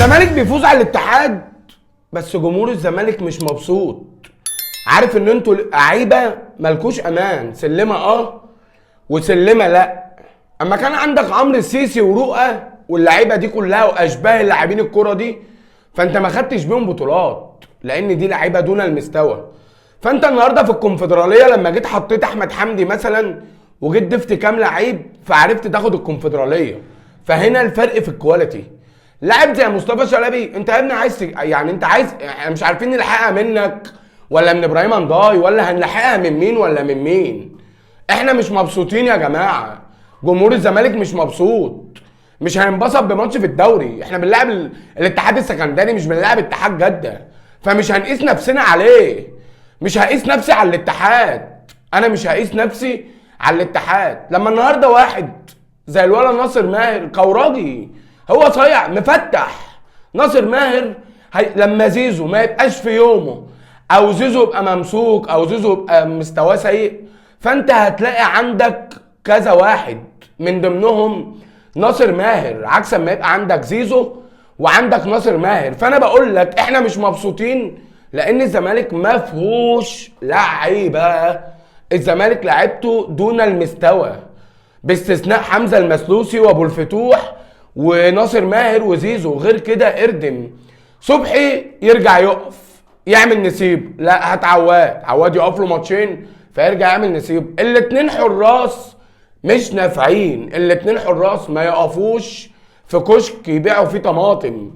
الزمالك بيفوز على الاتحاد، بس جمهور الزمالك مش مبسوط. عارف ان انتوا لعيبة مالكوش امان، سلمه وسلمه لا. اما كان عندك عمرو السيسي ورؤى واللعيبة دي كلها واشباه اللاعبين الكورة دي، فانت ما خدتش بيهم بطولات لان دي لعيبة دون المستوى. فانت النهارده في الكونفدراليه لما جيت حطيت احمد حمدي مثلا وجيت ضفت كام لعيب، فعرفت تاخد الكونفدراليه. فهنا الفرق في ال quality. لاعب زي مصطفى شلبي، انت يا ابني عايز يعني انت عايز، احنا مش عارفين نلحقها منك ولا من ابراهيم انداي، ولا هنلحقها من مين ولا من مين. احنا مش مبسوطين يا جماعة، جمهور الزمالك مش مبسوط، مش هينبسط بماتش في الدوري. احنا بنلعب الاتحاد السكندري، مش بنلعب اتحاد جده، فمش هنقيس نفسنا عليه. مش هقيس نفسي على الاتحاد، انا مش هقيس نفسي على الاتحاد. لما النهارده واحد زي الولا ناصر ماهر كوراجي، هو صايع مفتح ناصر ماهر، لما زيزو ما يبقاش في يومه، او زيزو يبقى ممسوك، او زيزو يبقى مستواه سيء، فانت هتلاقي عندك كذا واحد من ضمنهم ناصر ماهر، عكس ما يبقى عندك زيزو وعندك ناصر ماهر. فانا بقول لك احنا مش مبسوطين لان الزمالك ما فيهوش لعيبة، الزمالك لعيبته دون المستوى باستثناء حمزة المسلوسي وابو الفتوح وناصر ماهر وزيزو. غير كده اردم. صبحي يرجع يقف يعمل نسيب، لا هات عواد، عواد يقف له ماتشين فيرجع يعمل نسيب. الاتنين حراس مش نافعين، الاتنين حراس ما يقفوش في كشك يبيعوا فيه طماطم،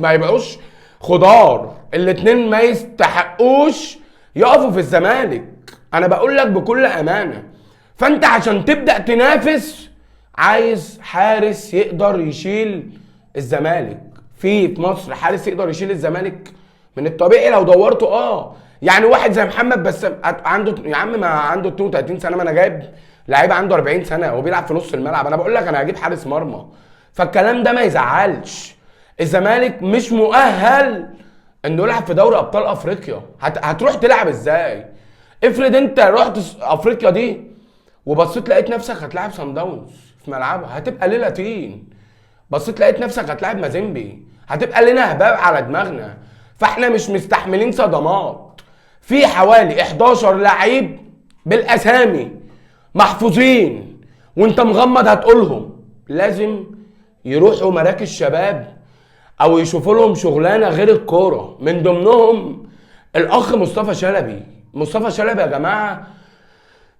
ما يبيعوش خضار. الاتنين ما يستحقوش يقفوا في الزمالك، انا بقول لك بكل امانه. فانت عشان تبدا تنافس عايز حارس يقدر يشيل الزمالك. في مصر حارس يقدر يشيل الزمالك؟ من الطبيعي لو دورته يعني واحد زي محمد بس عنده يا عم ما عنده 32 سنة، ما انا جايب لعيب عنده 40 سنة وبيلعب في نص الملعب، انا بقول لك انا هجيب حارس مرمى. فالكلام ده ما يزعلش. الزمالك مش مؤهل انه يلعب في دوري ابطال افريقيا. هتروح تلعب ازاي؟ افرض انت رحت افريقيا دي وبصيت لقيت نفسك هتلاعب صن داونز في ملعبها، هتبقى ليلة طين. بصيت لقيت نفسك هتلاعب مازيمبي، هتبقى لنا هباب على دماغنا. فاحنا مش مستحملين صدمات. في حوالي 11 لعيب بالاسامي محفوظين وانت مغمض هتقولهم، لازم يروحوا مراكز شباب او يشوفوا لهم شغلانة غير الكورة. من ضمنهم الاخ مصطفى شلبي. مصطفى شلبي يا جماعة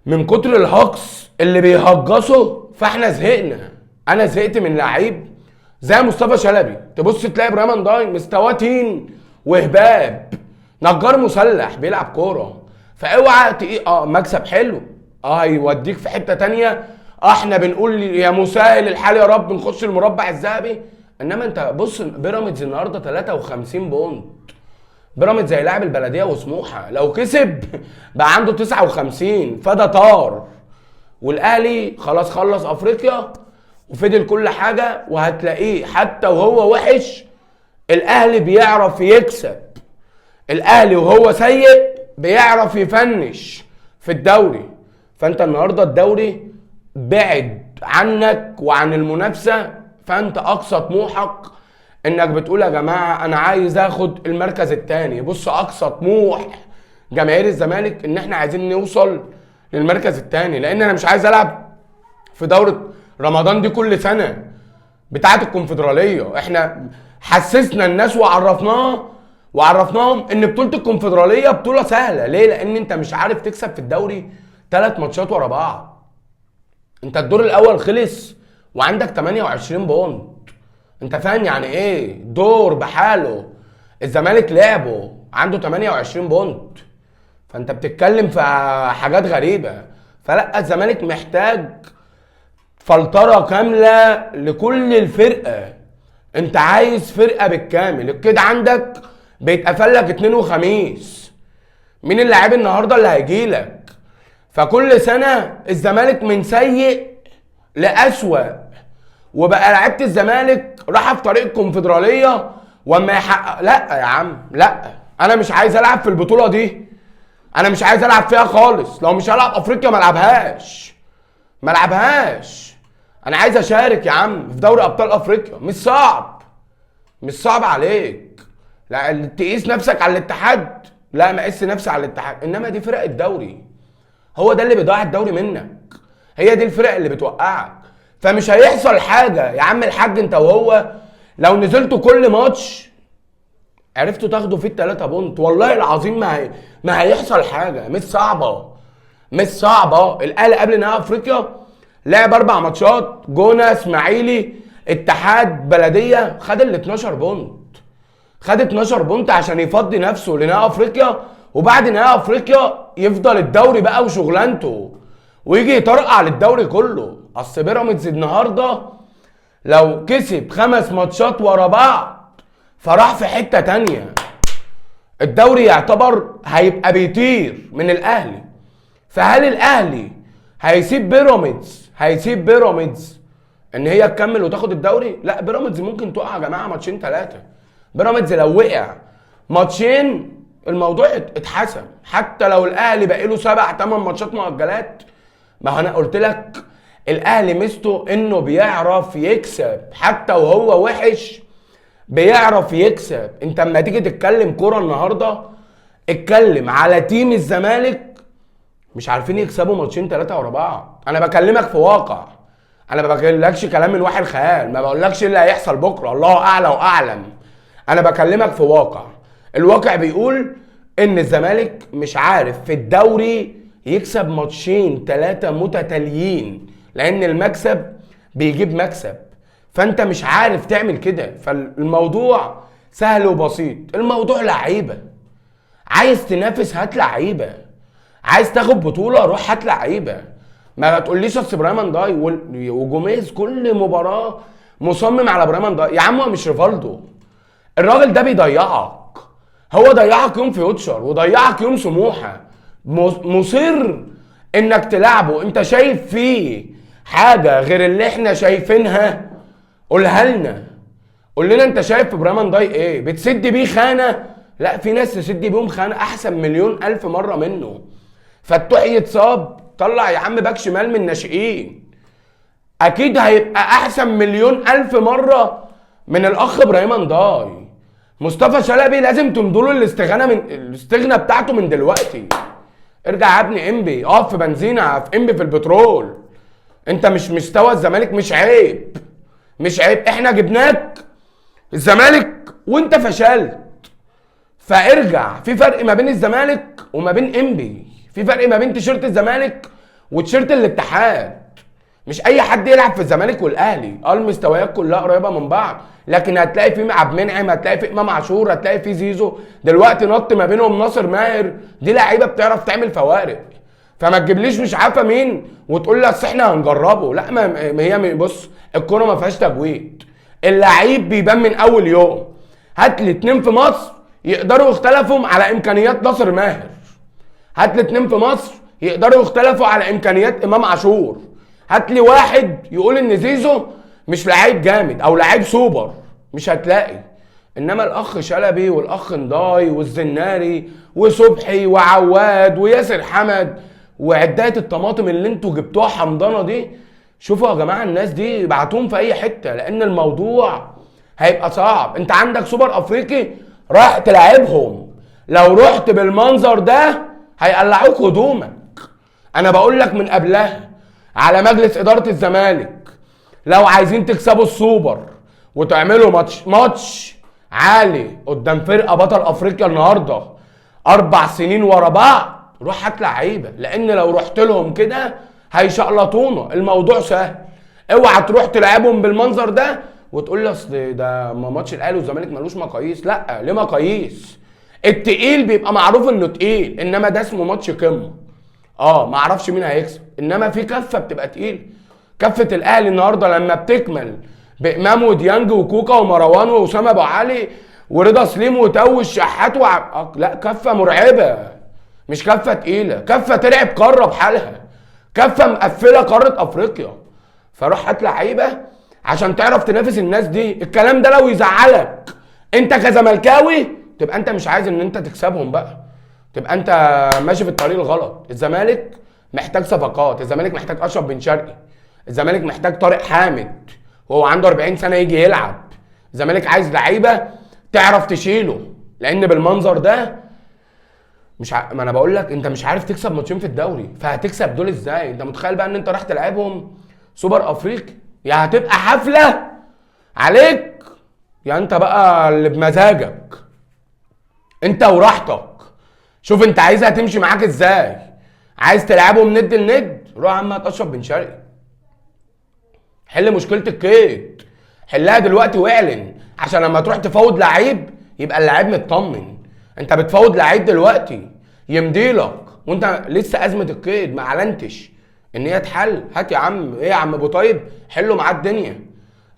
من كتر الهجص اللي بيهجصه فاحنا زهقنا. انا زهقت من لعيب زي مصطفى شلبي. تبص تلاقي ابراهيم انداي مستواه تين وهباب، نجار مسلح بيلعب كورة. فاوعى مكسب حلو، هيوديك في حتة تانية. احنا بنقول يا مسهل الحال يا رب نخش المربع الذهبي، انما انت بص بيراميدز النهارده 53 point. بيراميدز هيلاعب البلدية وسموحه، لو كسب بقى عنده 59، فده طار. والاهلي خلاص خلص افريقيا وفضل كل حاجة، وهتلاقيه حتى وهو وحش الاهلي بيعرف يكسب. الاهلي وهو سيء بيعرف يفنش في الدوري. فانت النهارده الدوري بعد عنك وعن المنافسة، فانت اقصى طموحك انك بتقول يا جماعة انا عايز اخد المركز الثاني. بص اقصى طموح جماهير الزمالك ان احنا عايزين نوصل للمركز الثاني، لان انا مش عايز العب في دوره رمضان دي كل سنة بتاعه الكونفدراليه. احنا حسسنا الناس وعرفناهم ان بطوله الكونفدراليه بطوله سهلة. ليه؟ لان انت مش عارف تكسب في الدوري 3 ماتشات ورا بعض. انت الدور الاول خلص وعندك 28 بونت، انت فاهم يعني ايه دور بحاله؟ الزمالك لعبه عنده 28 بونت، فانت بتتكلم في حاجات غريبة. فلا، الزمالك محتاج فلترة كاملة لكل الفرقة. انت عايز فرقه بالكامل. كده عندك بيتقفل لك 2 وخميس، مين اللاعب النهارده اللي هيجيلك؟ فكل سنة الزمالك من سيء لأسوأ، وبقى لعيبة الزمالك راحة في طريق الكونفدراليه واما يحقق. لا يا عم، لا، انا مش عايز العب في البطولة دي، انا مش عايز العب فيها خالص. لو مش هلعب افريقيا ما العبهاش، ما العبهاش. انا عايز اشارك يا عم في دوري ابطال افريقيا. مش صعب، مش صعب عليك. لا تقيس نفسك على الاتحاد، لا ما قيس نفسي على الاتحاد، انما دي فرق الدوري، هو ده اللي بيضيع الدوري منك، هي دي الفرق اللي بتوقعك. فمش هيحصل حاجة يا عم الحاج انت وهو لو نزلتوا كل ماتش عرفتوا تاخدوا فيه التلاتة بونت، والله العظيم ما هيحصل حاجة. مش صعبة، مش صعبة. الاهلي قبل نهائي افريقيا لعب 4 ماتشات، جونة، اسماعيلي، اتحاد، بلديه، خد ال 12 بونت، خد 12 بونت عشان يفضي نفسه لنهائي افريقيا، وبعد نهائي افريقيا يفضل الدوري بقى وشغلانته ويجي يطرقع للدوري كله. اصل بيراميدز النهارده لو كسب 5 ماتشات ورا بعض فراح في حتة تانية، الدوري يعتبر هيبقى بيطير من الاهلي. فهل الاهلي هيسيب بيراميدز، هيسيب بيراميدز ان هي تكمل وتاخد الدوري؟ لا، بيراميدز ممكن تقع يا جماعة ماتشين 3. بيراميدز لو وقع ماتشين الموضوع اتحسم، حتى لو الاهلي باقي له 7 8 ماتشات مؤجلات. ما انا قلت لك الاهلي ميزته انه بيعرف يكسب حتى وهو وحش، بيعرف يكسب. انت اما تيجي تتكلم كورة النهارده اتكلم على team الزمالك مش عارفين يكسبوا ماتشين 3 ورا بعض. انا بكلمك في واقع، انا ما بكلمكش كلام من وحي الخيال، ما بقولكش ايه اللي هيحصل بكره، الله اعلى واعلم. انا بكلمك في واقع، الواقع بيقول ان الزمالك مش عارف في الدوري يكسب ماتشين 3 متتاليين، لان المكسب بيجيب مكسب، فانت مش عارف تعمل كده. فالموضوع سهل وبسيط، الموضوع لعيبة. عايز تنافس هات لعيبة، عايز تاخد بطوله روح هات لعيبة. ما تقوليش اصل ابراهيم انداي وجوميز كل مباراة مصمم على ابراهيم انداي. يا عم هو مش ريفالدو، الراجل ده بيضيعك، هو ضيعك يوم فيوتشر وضيعك يوم سموحه، مصر انك تلعبه. انت شايف فيه حاجة غير اللي احنا شايفينها؟ قولها لنا، قول لنا انت شايف في ابراهيم انداي ايه؟ بتسد بيه خانه؟ لا، في ناس تسد بيهم خانه احسن مليون الف مرة منه. فتوح يتصاب، طلع يا عم باك شمال من الناشئين، اكيد هيبقى احسن مليون الف مرة من الاخ ابراهيم انداي. مصطفى شلبي لازم تمضوا له الاستغنى من الاستغنى بتاعته من دلوقتي. ارجع يا ابني انبي، اقف في بنزينة في انبي في البترول، انت مش مستوى الزمالك، مش عيب، مش عيب، احنا جبناك الزمالك وانت فشلت، فارجع. في فرق ما بين الزمالك وما بين انبي، في فرق ما بين تيشيرت الزمالك وتيشيرت الاتحاد. مش اي حد يلعب في الزمالك والاهلي، المستويات كلها قريبه من بعض، لكن هتلاقي في عبد المنعم، هتلاقي في امام عاشور، هتلاقي في زيزو، دلوقتي نط ما بينهم ناصر ماهر، دي لعيبة بتعرف تعمل فوارق. فما تجيبليش مش عارفه مين وتقول لي اصل احنا هنجربه، لا. ما هي بص، الكورة ما فيهاش تجويد، اللعيب بيبان من اول يوم. هات لي 2 في مصر يقدروا يختلفوا على امكانيات ناصر ماهر، هات لي 2 في مصر يقدروا يختلفوا على امكانيات امام عاشور، هات لي واحد يقول ان زيزو مش لعيب جامد او لعيب سوبر، مش هتلاقي. انما الاخ شلبي والاخ نداي والزناري وصبحي وعواد وياسر حمد وعدايه الطماطم اللي انتوا جبتوها حمضانة دي، شوفوا يا جماعة الناس دي بعتوهم في اي حتة، لان الموضوع هيبقى صعب. انت عندك سوبر افريقي رايح تلعبهم، لو رحت بالمنظر ده هيقلعوك هدومك. انا بقول لك من قبلها على مجلس ادارة الزمالك، لو عايزين تكسبوا السوبر وتعملوا ماتش عالي قدام فرقه بطل افريقيا النهارده 4 سنين ورا بعض، روح هات لعيبة، لان لو رحت لهم كده هيشقلطونا. الموضوع سهل، اوعى تروح تلعبهم بالمنظر ده وتقول لي اصل ده ماتش الاهلي والزمالك ملوش مقاييس. لا، ليه مقاييس؟ التقيل بيبقى معروف انه تقيل، انما ده اسمه ماتش قمة. ما اعرفش مين هيكسب، انما في كفه بتبقى تقيل. كفه الاهلي النهارده لما بتكمل بامام وديانج وكوكا ومروان واسامة ابو علي ورضا سليم وتو الشحات لا، كفه مرعبة، مش كفه تقيلة، كفه تلعب قارة بحالها، كفه مقفلة قارة افريقيا. فروح هات لعيبة عشان تعرف تنافس الناس دي. الكلام ده لو يزعلك انت كزملكاوي تبقى انت مش عايز ان انت تكسبهم بقى، تبقى انت ماشي في الطريق الغلط. الزمالك محتاج صفقات، الزمالك محتاج اشرف بن شرقي، الزمالك محتاج طارق حامد وهو عنده 40 سنة يجي يلعب، الزمالك عايز لعيبة تعرف تشيله، لان بالمنظر ده مش ما انا بقول لك انت مش عارف تكسب ماتشين في الدوري، فهتكسب دول ازاي؟ انت متخيل بقى ان انت راح تلعبهم سوبر افريقي؟ يا هتبقى حفلة عليك، يا انت بقى اللي بمزاجك انت وراحتك. شوف انت عايزها تمشي معاك ازاي. عايز تلعبهم ند لند، روح يا عم هات اشرف بن شرقي، حل مشكلة الكيد، حلها دلوقتي واعلن، عشان لما تروح تفاوض لعيب يبقى اللعيب مطمن. انت بتفاوض لعيب دلوقتي يمضي لك وانت لسه ازمة القيد ما اعلنتش ان هي اتحل. هات يا عم، ايه يا عم ابو طيب، حلوا معاه الدنيا.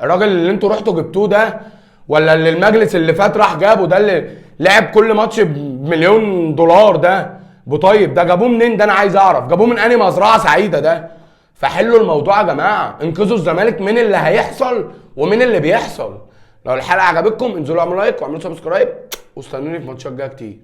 الراجل اللي انتوا رحتوا جبتوه ده، ولا اللي المجلس اللي فات راح جابه ده، اللي لعب كل ماتش بمليون دولار ده، ابو طيب ده جابوه منين؟ ده انا عايز اعرف جابوه من انهي مزرعة سعيدة ده. فحلوا الموضوع يا جماعة، انقذوا الزمالك من اللي هيحصل ومن اللي بيحصل. لو الحلقة عجبتكم انزلوا اعملوا like واعملوا subscribe، واستنوني في ماتشات جاية كتير.